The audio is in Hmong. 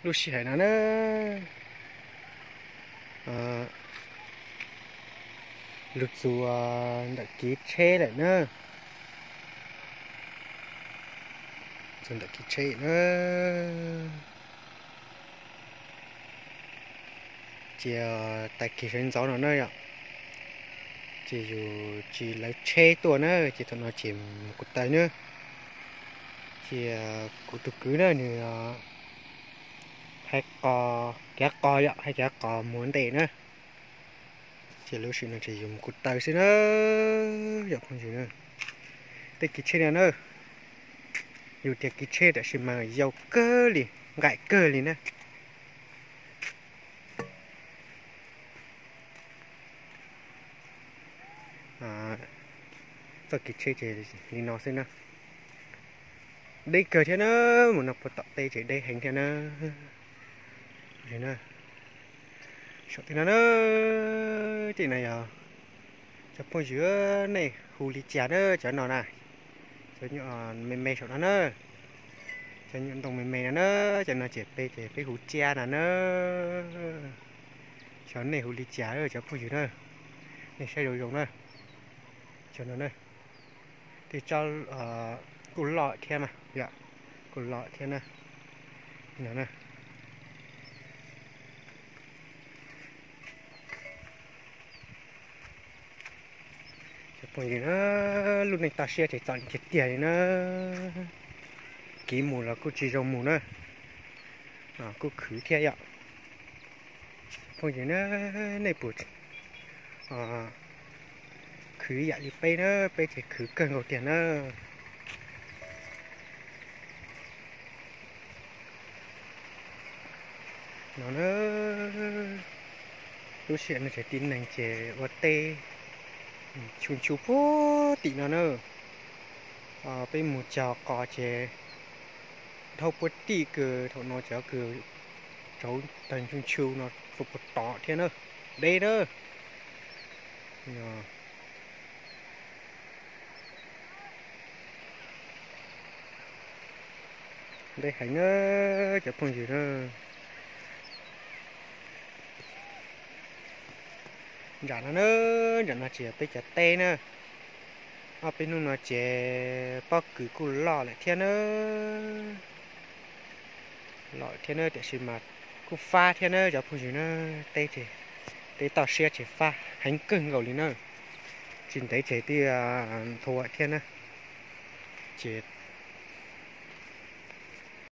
Lub sij hawm no na, lug txug ntawm kev tsheb lawm na. Txug ntawm kev tsheb na. Ces tag kis sawv ntxov no na yom, ces yus tsis lawv tsheb tuaj na, ces thaum no ces mus kuv taw na. Ces kuv tus kwv na nws hais qos, kav qos yom, hais kav qos mus ua ntej na. Ces lub sij hawm no ces yus mus kuv taw xwb na, yom phooj ywg na. Tej kev tsheb no na, yus tias kev tsheb tab sis mas yau kawg li, nqaim kawg li na. Txoj kev tsheb ces li no xwb na. Deb kawg thiab na, mus no puag tom teb ces deb heev thiab na. Saum tej no na, tej no yog cov phooj ywg nej hu li cas na cov no na. Cov nyuam me me saum no na, cov nyuam ntoo me me no na, cov no ces peb ces peb hu tsiab no na. Xyov nej hu li cas cov phooj ywg na, nej saib zoo zoo na. Cov no na, tej tsob kuj loj thiab mas yom, kuj loj thiab na. No na, cov phooj ywg na, lub neej toj siab ces txom nyem tiag tiag li na. Kev mus los kuj tsis zoo mus na, kuj khwv thiab yom. Phooj ywg na, nej puas khwv yam li peb na, peb ces khwv kawg nkaus tiag na. No na, lub sij hawm no ces tib neeg ces ua teb, nchu nchu puag tim no na. Peb mus cog qos ces dhau puag tim kws thaum no cov kws rauv tag nchu nchu no rau puag tod thiab na, deb na. Deb heev na cov phooj ywg na. Nram no na, nram no ces peb cov teb na. Ob peb hnub no ces pob kws kuj loj lawm thiab na. Loj thiab na, tiam sis mas kuj fab thiab na cov phooj ywg na. Teb ces, teb toj siab ces fab heev kawg nkaus li na. Tsis ntev ces twb nthua thiab na. Ces